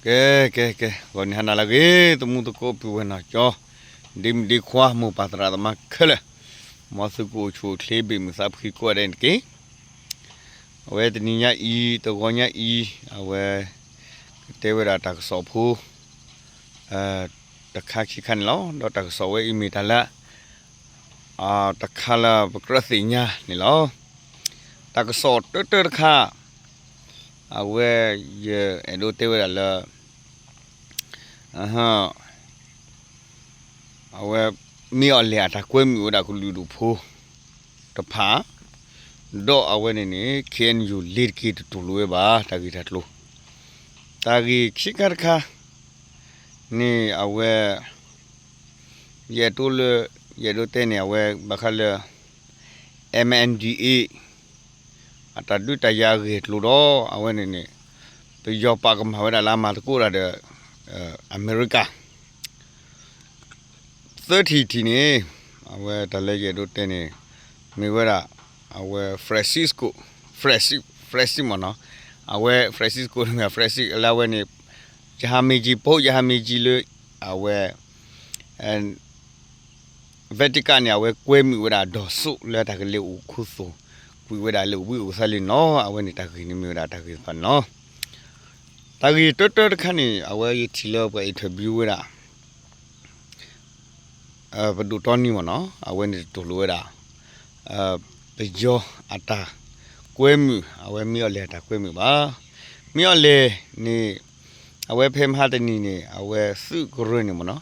ကဲ ကဲ ကဲ ဂီၤနံၤဟါနၤလၢအဂ့ၤ သမူသကိးပုၢ်ဝဲၢ်နီၢ်ကၠီ ဒ့မုၣ်ဒ့ခွါ မိၢ်ပၢ်သရၣ်သမါခဲလၢာ်, မ်သုကအိၣ်ဆူၣ်အိၣ်ချ့ ဘ့ၣ်မုာ်သးဖှံကိးဂၤဒဲးန့ၣ်တက့ၢ်. အဝဲတနံၤညါအံၤ တဂီၤညါအံၤ အဝဲ ကတဲဝဲဒၣ်တၢ်ကစီၣ်ဖိ တခါခံခါန့ၣ်လီၤ. ဒီးတၢ်ကစီၣ်ဝဲအံၤမ့ၢ်တၢ်လၢ တခါလၢပကြၢးသ့ၣ်ညါန့ၣ်လီၤ. တၢ်ကစီၣ်တၢတၢတခါ အဝဲ ယအဲၣ်ဒိးတဲဝဲဒၣ်လၢ အဝဲ မ့ၢ်အီၤလဲၣ်အတၢ်ကွဲမုာ်ဝဲဒၣ်ကလုာ်ဒူၣ်ဖိတဖၣ်, ဒီးအဝဲန့ၣ်န့ၣ် ခ့ၣ်အဲၣ်ယူၣ် လ့ၤတက့ၤတတူၢ်လိာ်ဝဲဘၣ် တၢ်ဂ့ၢ်တၢ်ကျိၤ, တၢ်ဂ့ၢ်ခံခါတခါန့ၣ် အဝဲ ယအဲၣ်ဒိးလၢ ယအဲၣ်ဒိးတဲန့ၣ် အဝဲဘၣ်ဃးလၢ MNDAA အတၢ်ဒုးတၢ်ယၤအဂ့ၢ်အကျိၤဒီး အဝဲန့ၣ်န့ၣ် ပယီၤပာ်ကမၣ်ဝဲဒၣ်လၢအမၤသကိးတၢ်ဒီး အမဲရကၤ သၢထံၣ်တထံၣ်န့ၣ် အဝဲတၢ်လၢယအဲၣ်ဒိးတဲန့ၣ် မ့ၢ်ဝဲဒၣ် အဝဲ Francisco Francis Francis မ့ၢ်နီၤ, အဝဲ Francisco န့ၣ်မ့ၢ် Francis လၢအဝဲန့ၣ် ရဟန်းမင်းကြီး ပုပ်ရဟန်းမင်းကြီးလၢ အဝဲ Vatican န့ၣ် အဝဲကွဲမုာ်ဝဲဒၣ်ဒီးစိၣ်လၢတၢ်ကလဲၤအိၣ်ခူသူၣ် ကွံာ်ဝဲဒၣ်လၢအိၣ်ဘှံးအိၣ်သါလံန့ၣ်လီၤ. အဝဲန့ၣ်တၢ်ဂ့ၢ်န့ၣ်မ့ၢ်ဝဲဒၣ်တၢ်ဂ့ၢ်တဖၣ်န့ၣ်လီၤ. တၢ်ဂ့ၢ်တၢတၢတခါန့ၣ် အဝဲယထံၣ်လၢပှၤ interview ဝဲဒၣ် ပဒိၣ်တီနံမ့ၢ်နီၤ, အဝဲန့ၣ်တတူၢ်လိာ်ဝဲဒၣ် ပယီၤအတၢ်ကွဲမုာ် အဝဲမ့ၢ်အီၤလဲၣ်အတၢ်ကွဲမုာ်ဘၣ်. မ့ၢ်အီၤလဲၣ်န့ၣ် အဝဲဖဲမဟါတနံၤန့ၣ် အဝဲသုးကရၢန့ၣ်မ့ၢ်နီၤ,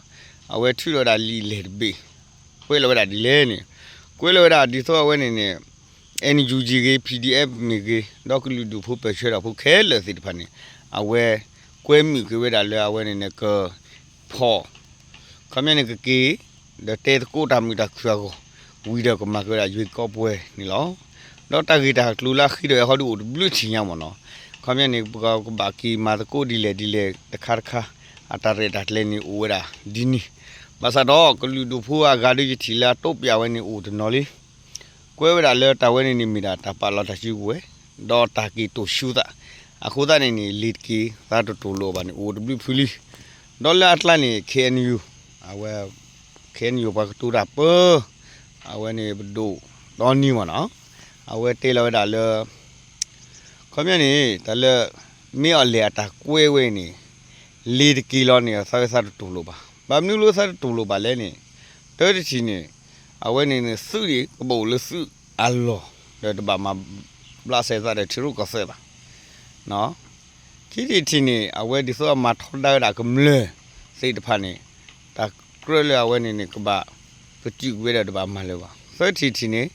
အဝဲထုးထီၣ်ဝဲဒၣ်လံာ်လဲၢ်တဘ့ၣ် ကွဲးလီၤဝဲဒၣ်ဒ်လဲၣ်န့ၣ်, ကွဲးလီၤဝဲဒၣ်ဒ်သိးအဝဲန့ၣ်န့ၣ် NUG ဂ့ၤ PDF မ့ၢ်ဂ့ၤ ဒီးကလုာ်ဒူၣ်ဖိပၢၢ်ဆၢတၢ်ဖိခဲလၢာ်သ့ၣ်တဖၣ်န့ၣ် အဝဲကွဲမုာ်က့ၤဝဲဒၣ်လၢအဝဲန့ၣ်န့ၣ် ကဖီၣ် ခီပညီန့ၣ်ကက့ၤ ဒီးတဲသကိးတၢ်မုာ်တၢ်ခုၣ်အဂီၢ် ဝံၤဒီးကမၤက့ၤဝဲဒၣ် ရွေးကောက်ပွဲ န့ၣ်လီၤ. ဒီးတၢ်ဂ့ၢ်တၢ်ကျိၤလၢအဃ့ထီၣ်ဝဲဟီဒုးအိၣ်တဘျုးထံၣ်ညါမ့ၢ်နီၤ, ခီပညီန့ၣ် ပကဘၣ်က့ၤမၤသကိးဒ်လဲၣ်ဒ်လဲၣ်တခါတခါ အတၢ်ရဲၣ်တၢ်ကျဲၤန့ၣ်အိၣ်ဝဲဒၣ်ဒ်န့ၣ်, ဘၣ်ဆၣ်ဒီးကလုာ်ဒူၣ်ဖိအဂၤဒီးယထံၣ်လၢအတိပၠးဝဲန့ၣ်အိၣ်တနီၤလံ ကွဲးဝဲဒၣ်လၢတၢ်ဝဲန့ၣ်န့ၣ်မ့ၢ်ဒၣ်တၢ်ပာ်လီၤတၢ်စုကဝဲၤ ဒီးတၢ်က့ၤတိၢ်ဆူသး, အဃိသတးန့ၣ်န့ၣ် လံာ်တက့ၤသးတတူၢ်လိာ်ဘၣ်န့ၣ် အိၣ်တဘျုးဖုလံ. ဒီးလၢအကျါန့ၣ် KNU အဝဲ KNU ပှၤကတိၤတၢ်ပၢ အဝဲန့ၣ်ပဒိၣ်တီနံမ့ၢ်နီၤ, အဝဲတဲလီၤဝဲဒၣ်လၢ ခီပညီန့ၣ် တၢ်လၢ မ့ၢ်အီၤလဲၣ်အတၢ်ကွဲးဝဲန့ၣ် လံာ်တက့ၤလီၤန့ၣ် သးဝဲသးတတူၢ်လိာ်ဘၣ်. ဘၣ်မနုၤလၢသးတတူၢ်လိာ်ဘၣ်လဲၣ်န့ၣ် တၢတထံၣ်န့ၣ် အဝဲန့ၣ်န့ၣ် သုးန့ၣ် ကဘၣ်အိၣ်လၢသုးအလီၢ် ဒီးတဘၣ်မၤဘျးစဲးသးဒီးထံရူၢ်ကီၢ်သဲးဘၣ်. ခံထံၣ်တထံၣ်န့ၣ် အဝဲဒ်သိးအမၤထီဒါဝဲဒၣ်ကမျၢၢ်သ့ၣ်တဖၣ်န့ၣ် တၢ်ကြၢးလၢအဝဲန့ၣ်န့ၣ် ကဘၣ်ပတုာ်ကွံာ်ဝဲဒီးတဘၣ်မၤလၢၤဘၣ်. သၢထံၣ်တထံၣ်န့ၣ်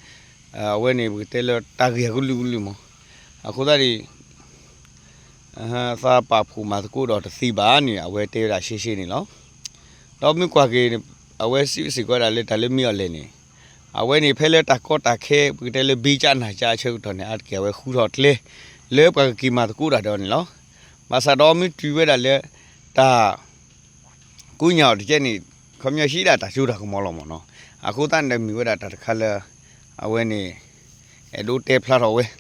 အဝဲန့ၣ်ပကတဲလၢတၢ်ဂ့ၢ်အကလုာ်ကလုာ်မး, အဃိသတးန့ၣ် သးပာ်ဖှိၣ်မၤသကိးဒီးတသ့ဘၣ်န့ၣ် အဝဲတဲဝဲဒၣ်ရှဲရှဲန့ၣ်လီၤ. ဒီးမ့ၢ်ကွၢ်က့ၤ အဝဲစံးစ့ၢ်ကီးဝဲဒၣ်လၢတၢ်လၢမ့ၢ်အီၤလဲၣ်န့ၣ် အဝဲန့ၣ်ဖဲလၢတၢ်ကီတၢ်ခဲ ပကတဲလၢ ဘ့ကၠးနၢ်ကၠး အဆၢကတီၢ်န့ၣ် အါတက့ၢ်အဝဲဃုထီၣ်ကျဲ လၢပှၤကက့ၤမၤသကိးတၢ်ဒီးန့ၣ်လီၤ. ဘၣ်ဆၣ်ဒီးမ့ၢ်တုၤဝဲဒၣ်လၢ တၢ် ကူညါအီၤတကဲန့ၣ် ခီပညီဟံးဒၣ်တၢ်စိတၢ်ကမီၤလီၤမ့ၢ်နီၤ. အဃိသတးန့ၣ်ဒီးမ့ၢ်ဝဲဒၣ်တၢ်တခါလၢ အဝဲန့ၣ် အဲၣ်ဒိးတဲဖျါထီၣ်ဝဲန့ၣ်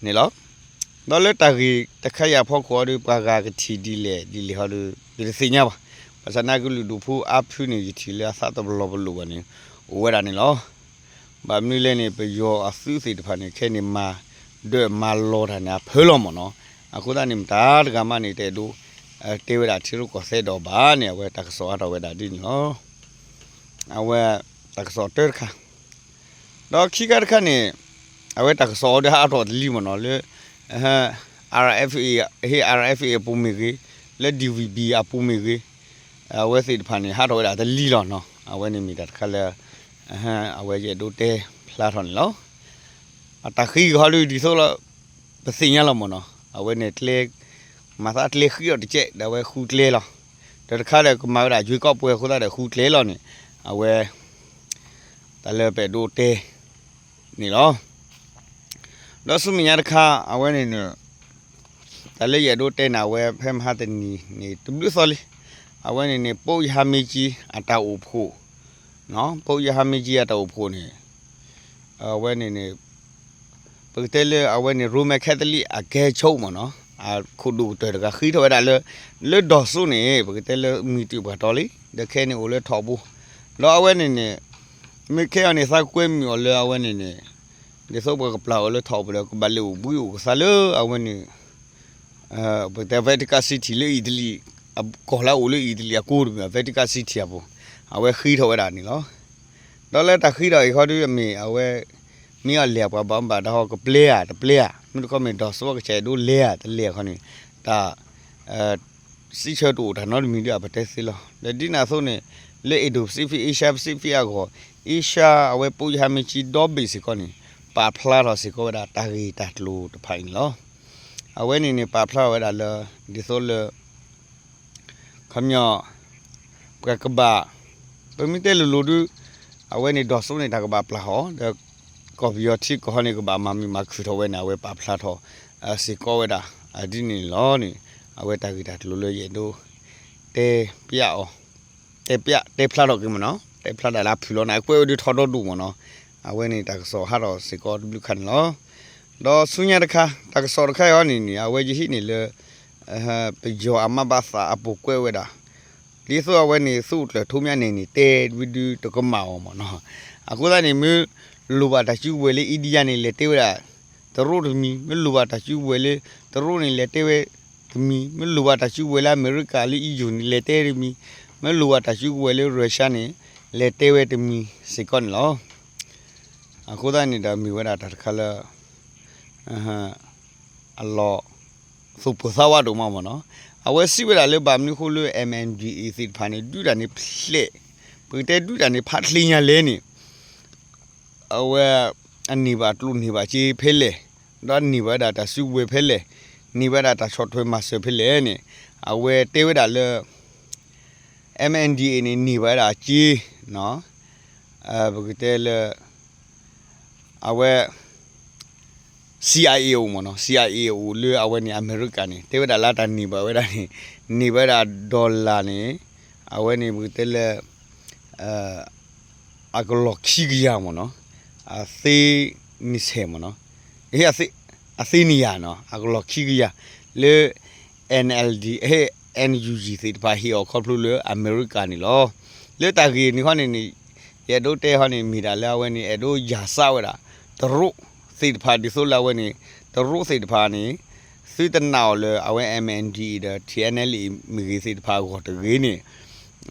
လီၤ. ဒီးလၢတၢ်ဂ့ၢ်တခါအံၤအဖီခိၣ်အီၤဒီး ပှၤဂၤကထံၣ်ဒ်လဲၣ်ဒ်လဲၣ်ဟီဒီး ယတသ့ၣ်ညါဘၣ်. ဘၣ်ဆၣ်သနာ်က့ကလုာ်ဒူၣ်ဖိအါဖုန့ၣ် ယထံၣ်လၢအသးတပလီၢ်ပလိာ်ဘၣ်န့ၣ် အိၣ်ဝဲဒၣ်န့ၣ်လီၤ. ဘၣ်မနုၤလဲၣ်န့ၣ် ပယီၤအသုးသ့ၣ်တဖၣ်န့ၣ် ခဲန့ၣ်မၤဒၢးမၤလီၤတၢ်န့ၣ် အဖၢလီၤမ့ၢ်နီၤ. အဃိသတးန့ၣ် မတၤတဂၤမးန့ၣ် တအဲၣ်ဒိး တဲဝဲဒၣ်ထံရူၢ်ကီၢ်သဲးဒီးဘၣ်န့ၣ် အဝဲတၢ်ကစီၣ်အါထီၣ်ဝဲဒၣ်ဒ်န့ၣ်လီၤ. အဝဲတၢ်ကစီၣ်တၢတခါ ဒီးခံခါတခါန့ၣ် အဝဲတၢ်ကစီၣ်အီၤဒီးဟးထီၣ်တလံမ့ၢ်နီၤ လၢ RFA ဟ့ၣ် RFA အပူၤမ့ၢ်ဂ့ၤ, လၢ DVB အပူၤမ့ၢ်ဂ့ၤ, အဝဲသ့ၣ်တဖၣ်န့ၣ် ဟးထီၣ်ဝဲဒၣ်တလံလီၤနီၤ. အဝဲန့ၣ်မ့ၢ်တၢ်တခါလၢ အဝဲယအဲၣ်ဒိးတဲဖျါထီၣ်န့ၣ်လီၤ. အတၢ်ဃံကဟီဒုးဒ်သိးလီၤ ပသ့ၣ်ညါလီၤမ့ၢ်နီၤ. အဝဲန့ၣ်ကျဲ မၤသးကျဲဃံအီၤတကဲး ဒီးအဝဲဃုကျဲလီၤ. တၢ်တခါဒီးကမၤဝဲဒၣ် ရွေးကောက်ပွဲ အဃိသတးဒီးဃုကျဲလီၤန့ၣ် အဝဲ တၢ်လၢပအဲၣ်ဒိးတဲန့ၣ်လီၤ. ဒီးဆူမဲာ်ညါတခါ အဝဲန့ၣ်န့ၣ် တၢ်လၢယအဲၣ်ဒိးတဲန့ၣ် အဝဲဖဲမဟါတနံၤန့ၣ် တဘျုးသီလံ. အဝဲန့ၣ်န့ၣ် ပုပ်ရဟန်းမင်းကြီး အတၢ်အိၣ်ဖှိၣ်, ပုပ်ရဟန်းမင်းကြီး အတၢ်အိၣ်ဖှိၣ်န့ၣ် အဝဲန့ၣ်န့ၣ် ပကတဲလၢအဝဲန့ၣ် Roman Catholic အကဲဆိမ့ၢ်နီၤ. အခိၣ်ဒိၣ်ကတၢၢ်တဂၤဃ့ထီၣ်ဝဲဒၣ်လၢ လၢဒီးစိန့ၣ် ပကတဲလၢမံၤတ့ၢ်ပှၤတီလံ ဒီးခဲအံၤန့ၣ်အိၣ်လၢထိးပူၤ, ဒီးအဝဲန့ၣ်န့ၣ် မ့ၢ်ခဲအံၤန့ၣ် သးကွဲမုာ်အီၤလၢအဝဲန့ၣ်န့ၣ် ဒ်သိးပှၤကပျၢ်အီၤလၢထိးပူၤဒီး ကဘၣ်လဲၤအိၣ်ဘှံးအိၣ်ကသါလၢအဝဲန့ၣ် ပကတဲ Vatican City လၢအံၣ်တလံၤ, ကီၢ်လၢအအိၣ်လၢအံၣ်တလံၤအကိးတမံၤ Vatican City အပူၤ, အဝဲဃ့ထီၣ်ဝဲဒၣ်န့ၣ်လီၤ. ဒီးလၢတၢ်ဃ့ထီၣ်အံၤခီဒုအမ့ၢ်အဝဲ မ့ၢ်အီၤလဲၤပှၤဘၣ်မူဘၣ်ဒါဟီ ကပျဲဧါတပျဲဧါ, မ့ၢ်တခီမ့ၢ်ဒီးစိကဆဲးဒိးလဲၤဧါတလဲၤခီန့ၣ် တၢ် စံးဆၢတအိၣ်တၢ်နီတမံၤဒုအပတဲသ့လီၤ. ဒီးဒ်န့ၣ်အသိးန့ၣ် လၢ Indo-Pacific, Asia Pacific အဂီၢ်, Asia အဝဲပိယဟါမ့ၢ်ကၠံဒီဘ့ၣ်စ့ၢ်ကီးန့ၣ် ပာ်ဖျါထီၣ်စ့ၢ်ကီးဝဲဒၣ်တၢ်ဂ့ၢ်တၢ်ကျိၤတဖၣ်အံၤန့ၣ်လီၤ. အဝဲန့ၣ်န့ၣ် ပာ်ဖျါထီၣ်ဝဲဒၣ်လၢ ဒ်သိးလၢ ခီပညီ ပှၤကဘၣ် ပမ့ၢ်တဲလိၤလိၤဒု အဝဲန့ၣ်ဒီးစိန့ၣ် တၢ်ကဘၣ်ပျၢ်ဟီၣ် ဒီး ကီၢ်ပယီၤထံကီၢ်ဟီန့ၣ် ကဘၣ်မၤမုာ်မၤခုၣ်ထီၣ်ဝဲန့ၣ် အဝဲပာ်ဖျါထီၣ် စ့ၢ်ကီးဝဲဒၣ် ဒ်န့ၣ်လီၤန့ၣ် အဝဲတၢ်ဂ့ၢ်တၢ်ကျိၤလၢယအဲၣ်ဒိး တဲပျးအီၤ တဲပျး တဲဖျါထီၣ်က့ၤမ့ၢ်နီၤ တဲဖျါဒၣ်လၢအဖုၣ်လီၤန့ၣ် အကွဲးဝဲဒုထီဒီဒူၣ်မ့ၢ်နီၤ အဝဲန့ၣ်တၢ်ကစီၣ်ဟးထီၣ်စ့ၢ်ကီးတဘျုးခါန့ၣ်လီၤ. ဒီးဆူညါတခါ တၢ်ကစီၣ်တခါအံၤန့ၣ်န့ၣ် အဝဲယဟံးန့ၢ်လၢ ပယီၤအမါဘၣ်သးအပူၤကွဲးဝဲဒၣ် ဒ်သိးအဝဲန့ၣ် သုးအိၣ်ကျၢၢ်ထိးမၠါန့ၣ်န့ၣ် တဲဝံဒုတကမၣ်အီၤမ့ၢ်နီၤ အဃိသတးန့ၣ် မ့ၢ်လိၣ်ဘၣ်တၢ်စုကဝဲၤလၢ India န့ၣ် လဲၤတဲဝဲဒၣ် တရူးတမံၤ မ့ၢ်လိၣ်ဘၣ်တၢ်စုကဝဲၤလၢ တရူးန့ၣ် လဲၤတဲဝဲတမံၤ မ့ၢ်လိၣ်ဘၣ်တၢ်စုကဝဲၤလၢအမဲရကၤလၢ E U န့ၣ် လဲၤတဲတမံၤ မ့ၢ်လိၣ်ဘၣ်တၢ်စုကဝဲၤလၢ Russia န့ၣ် လဲၤတဲဝဲတမံၤစ့ၢ်ကီးန့ၣ်လီၤ. အဃိသတးန့ၣ်ဒီးမ့ၢ်ဝဲဒၣ်တၢ်တခါလၢ အလီၤ သူၣ်ပိၢ်သးဝးဒိၣ်မးမ့ၢ်နီၤ အဝဲစံးဝဲဒၣ်လၢဘၣ်မနုၤအဃိလၢ M N D A သ့ၣ်တဖၣ်န့ၣ် ဒုးတၢ်န့ၣ်ဖျဲး ပကတဲဒုးတၢ်န့ၣ်ဖးချ့ညါလဲၣ်န့ၣ် အဝဲ အန့ၢ်ဘၣ်ကျိၣ်န့ၢ်ဘၣ်စ့ဖဲလဲၣ် ဒီးန့ၢ်ဘၣ်ဝဲဒၣ်တၢ်စုကဝဲၤဖဲလဲၣ် န့ၢ်ဘၣ်ဝဲဒၣ်တၢ်ဆီၣ်ထွဲမၤစၢၤဖဲလဲၣ်န့ၣ် အဝဲတဲဝဲဒၣ်လၢ M N D A န့ၣ် န့ၢ်ဘၣ်ဝဲဒၣ်အစ့ ပကတဲလၢ အဝဲ C I A အိၣ်မ့ၢ်နီၤ C I A အိၣ်လၢအဝဲန့ၣ် အမဲရကၤန့ၣ် တဲဝဲဒၣ်လၢတၢ်န့ၢ်ဘၣ်ဝဲဒၣ်န့ၣ် န့ၢ်ဘၣ်ဝဲဒၣ် dollar န့ၣ် အဝဲန့ၣ် ပကတဲလၢ အကလီၢ်ခံကယၤမ့ၢ်နီၤ အသ့န့ၣ်ဆဲးမ့ၢ်နီၤ အသ့န့ၣ်ယၤနီၤ အကလီၢ်ခံကယၤ လၢ N L D N U G သ့ၣ်တဖၣ်ဟ့ၣ်အီၤခီဖျိလၢအမဲရကၤန့ၣ်လီၤ. လၢတၢ်ဂ့ၢ်န့ၣ်ခီန့ၣ်န့ၣ် ယအဲၣ်ဒိးတဲဟီန့ၣ် မ့ၢ်ဒၣ်လၢအဝဲန့ၣ် အဲၣ်ဒိးယၤစးဝဲဒၣ် တရူးသ့ၣ်တဖၣ်ဒ်သိးလၢအဝဲန့ၣ် တရူးသ့ၣ်တဖၣ်န့ၣ် သုတနာ်အီၤလၢအဝဲ M N D A ဒီး T N L A မ့ၢ်ဂ့ၤသ့ၣ်တဖၣ်အဂီၢ်တဂ့ၤန့ၣ်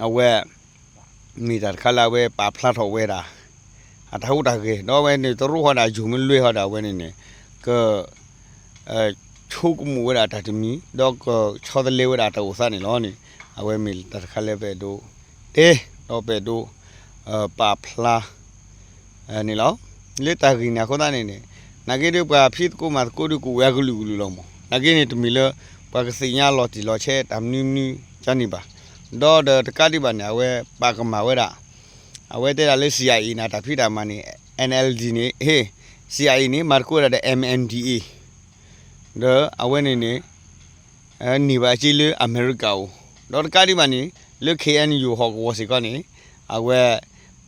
အဝဲ မ့ၢ်တၢ်တခါလၢအဝဲပာ်ဖျါထီၣ်ဝဲဒၣ် အတၢ်ဟူးတၢ်ဂဲၤ ဒီးအဝဲန့ၣ် တရူးဟီဒၣ်ယိၤမ့ၢ်လွဲဟီဒၣ်အဝဲန့ၣ်န့ၣ် က ဆိကမိၣ်ဝဲဒၣ်တၢ်တမံၤ ဒီးကဆီတလဲဝဲဒၣ်တၢ်အိၣ်သးန့ၣ်လီၤန့ၣ် အဝဲမ့ၢ်တၢ်တခါလၢပအဲၣ်ဒိးတဲ ဒီးပအဲၣ်ဒိး ပာ်ဖျါ န့ၣ်လီၤ. လၢတၢ်ဂ့ၢ်န့ၣ်အဃိသတးန့ၣ်န့ၣ် နာ်က့ဒီးပှၤဖံးသကိးမၤသကိးဒီးကအိၣ်ဝဲအကလုာ်ကလုာ်လီၤမး နာ်က့န့ၣ်တမ့ၢ်လၢ ပှၤကသ့ၣ်ညါလီၤတံၢ်လီၤဆဲးတၢ်မနုၤမနုၤကန့ၣ်ဘၣ် ဒီးဒီးတကးဒံးဘၣ်န့ၣ် အဝဲပာ်ကမၣ်ဝဲဒၣ် အဝဲတဲဒၣ်လၢ C I A န့ၣ် တၢ်ဖံးတၢ်မၤန့ၣ် N L D န့ၣ် ဟ့ၣ် C I A န့ၣ် မၤသကိးဝဲဒၣ်ဒီး M N D A ဒီးအဝဲန့ၣ်န့ၣ် န့ၢ်ဘၣ်အစ့လၢအမဲရကၤအိၣ် ဒီးတကးဒံးဘၣ်န့ၣ် လၢ K N U ဟီၣ်ကဝီၤစ့ၢ်ကီးန့ၣ် အဝဲ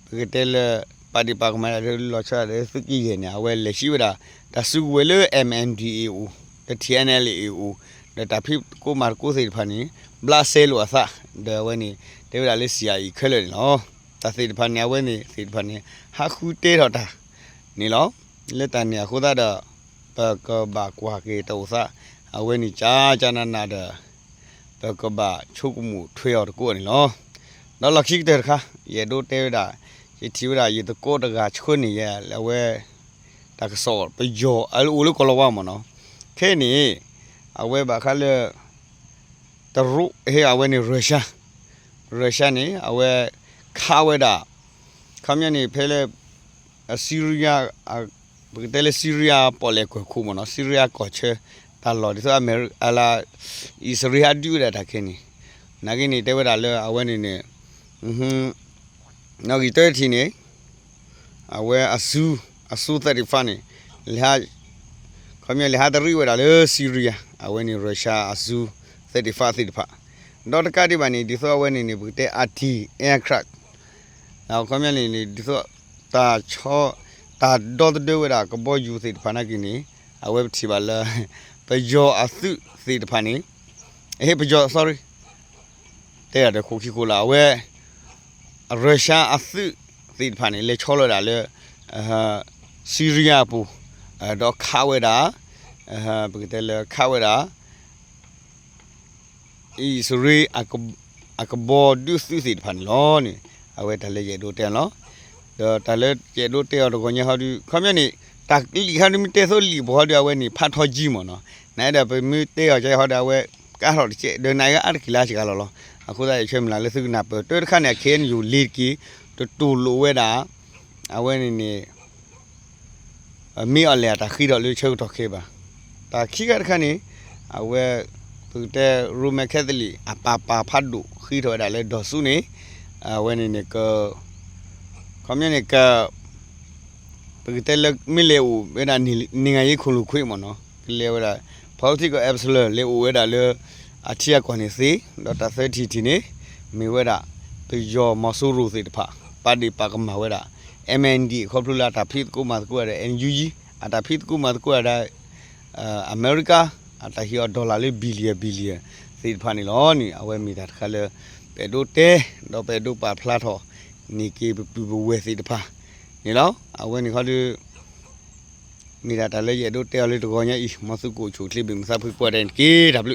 ပကတဲလၢ ပာ်ဒံးပာ်ကမၣ်ဒၣ်လၢလီၤဆီဒၣ်လၢသုးက့ယဲၢ်န့ၣ် အဝဲလဲၤစံးဝဲဒၣ် တၢ်စုကဝဲၤလၢ M N D A အိၣ် ဒီး T N L A အိၣ် ဒီးတၢ်ဖံးသကိးမၤသကိးသ့ၣ်တဖၣ်န့ၣ် ဘျးစဲလိာ်အသး ဒီးအဝဲန့ၣ် တဲဝဲဒၣ်လၢ C I A ခဲလၢာ်န့ၣ်လီၤ. တၢ်သ့ၣ်တဖၣ်န့ၣ် အဝဲန့ၣ်သ့ၣ်တဖၣ်န့ၣ် ဟးဃုတဲထီၣ်တၢ်န့ၣ်လီၤ. လၢတၢ်န့ၣ်အဃိသတးဒီး ပကဘၣ်ကွၢ်က့ၤတၢ်အိၣ်သး အဝဲန့ၣ်ကၢ်ကၢ်နးနးဒီး ပကဘၣ်ဆိကမိၣ်ထွဲအီၤတကိးန့ၣ်လီၤ. ဒီးလီၢ်ခံကတၢၢ်တခါ ယအဲၣ်ဒိးတဲဝဲဒၣ် ယထံၣ်ဝဲဒၣ် ယသကိးတဂၤဆှၢန့ၢ်ယၤ အဝဲ တၢ်ကစီၣ်ပယီၤ အအိၣ်လၢကီၢ်လီၤဝါမ့ၢ်နီၤ. ခဲအံၤန့ၣ် အဝဲဘၣ်ဃးလၢ တရူး ဟ့ၣ် အဝဲန့ၣ် Russia Russia န့ၣ် အဝဲ ခးဝဲဒၣ် ခီပညီန့ၣ် ဖဲလၢ Syria ပကတဲလၢ Syria ပီၣ်လဲၣ်ကွဲၢ်ခိၣ်မ့ၢ်နီၤ Syria ကီၢ်ဆၢ တၢ်လီၢ်ဒ်သိး အမဲရ အလၢ အံၣ်စရ့လးဒုးဝဲဒၣ်တၢ်ခဲန့ၣ် နာ်က့န့ၣ် တဲဝဲဒၣ်လၢအဝဲန့ၣ်န့ၣ် နီၣ်ဂံၢ်တၢတထံၣ်န့ၣ် အဝဲအစု အစုသ့ၣ်တဖၣ်န့ၣ် လဲၤဟး ခီပညီလဲၤဟးတရံးဝဲဒၣ်လၢ Syria အဝဲန့ၣ် Russia အစုသ့ၣ်တဖၣ်သ့ၣ်တဖၣ် ဒီးတကးဒံးဘၣ်န့ၣ် ဒ်သိးအဝဲန့ၣ်န့ၣ် ပကတဲ anti aircraft ခီပညီန့ၣ်န့ၣ် ဒ်သိး တၢ်ဆီ တၢ်ဒီသဒၢဝဲဒၣ်ကဘီယူၤသ့ၣ်တဖၣ်နာ်က့န့ၣ် အဝဲပထံၣ်ဘၣ်လၢ ပယီၤအသုးသ့ၣ်တဖၣ်န့ၣ်, ဟ့ၣ်ပယီၤ sorry, တဲဒီးခိၣ်ခံခိၣ်လၢအဝဲ Russia အသုးသ့ၣ်တဖၣ်န့ၣ် လဲၤဆီလီၤဝဲဒၣ်လၢ Syria အပူၤ, ဒီးခးဝဲဒၣ်, ပကတဲလၢခးဝဲဒၣ် အံၣ်စရ့လး အကဘီဒုးသုးသ့ၣ်တဖၣ်န့ၣ်လီၤန့ၣ်, အဝဲတၢ်လၢယအဲၣ်ဒိးတဲလီၤ. ဒီးတၢ်လၢယအဲၣ်ဒိးတဲအီၤတဂီၤညါဟီဒုး ခီပညီန့ၣ် တၢ်လံာ်ခါဒုးမ့ၢ်တဲသိလံာ်ပှၤဟီဒုး အဝဲန့ၣ် ဖးထီကံမ့ၢ်နီၤ, နအဲၣ်ဒိးပမ့ၢ်တဲအီၤကဟီဒုး အဝဲကးထီၣ်တကဲး ဒီးနကအါတက့ၢ်လၢစှၤလီၤလီၤ. အဃိသတးယဆၢမုၢ်လၢ်လၢသုကနၢ်ပၢၢ်တၢ်တခါန့ၣ် အခဲအံၤန့ၣ် ယိၤလ့ၤတက့ၢ်, တတူၢ်လိာ်ဝဲဒၣ် အဝဲန့ၣ်န့ၣ် မ့ၢ်အီၤလဲၣ်အတၢ်ဃ့ထီၣ်လၢဆၢကတီၢ်ခဲအံၤဘၣ်. တၢ်ခံခါတခါန့ၣ် အဝဲ ပကတဲ Roman Catholic အပၢ်ပၢ်ဖးဒိၣ်ဃ့ထီၣ်ဝဲဒၣ်လၢဒီးဆူန့ၣ်, အဝဲန့ၣ်န့ၣ် ခီပညီန့ၣ် ပကတဲလၢမ့ၢ်လဲၤအိၣ်ဝဲဒၣ် နံၣ်ငါယ့ခိၣ်လိာ်ခွ့မ့ၢ်နီၤ ကလဲၤဝဲဒၣ် political asylum လဲၤအိၣ်ဝဲဒၣ်လၢ အထံအကီၢ်န့ၣ်သ့, ဒီးတၢ်သၢထံၣ်တထံၣ်န့ၣ် မ့ၢ်ဝဲဒၣ် ပယီၤမီၤစိရိၤသ့ၣ်တဖၣ် ပာ်ဒ့ၣ်ပာ်ကမၣ်ဝဲဒၣ် MNDAA ခီဖျိလၢအတၢ်ဖံးသကိးမၤသကိးဝဲဒၣ် NUG အတၢ်ဖံးသကိးမၤသကိးဝဲဒၣ် အမဲရကၤ အတၢ်ဟ့ၣ်အီၤ dollar လၢ billion billion သ့ၣ်တဖၣ်န့ၣ်လီၤန့ၣ် အဝဲမ့ၢ်တၢ်တခါလၢ ပအဲၣ်ဒိးတဲ ဒီးပအဲၣ်ဒိးပာ်ဖျါထီၣ်န့ၢ်က့ၤပပုၢ်ပဝဲၢ်သ့ၣ်တဖၣ်န့ၣ်လီၤ. အဝဲန့ၣ်ခီဒီး မ့ၢ်ဒၣ်တၢ်လၢယအဲၣ်ဒိးတဲအီၤလၢတဂီၤညါအံၤ မ်သုကအိၣ်ဆူၣ်အိၣ်ချ့ ဘၣ်မုာ်သးဖှံကိးဂၤဒဲးန့ၣ်တက့ၢ်. တၢ်ဘျုး.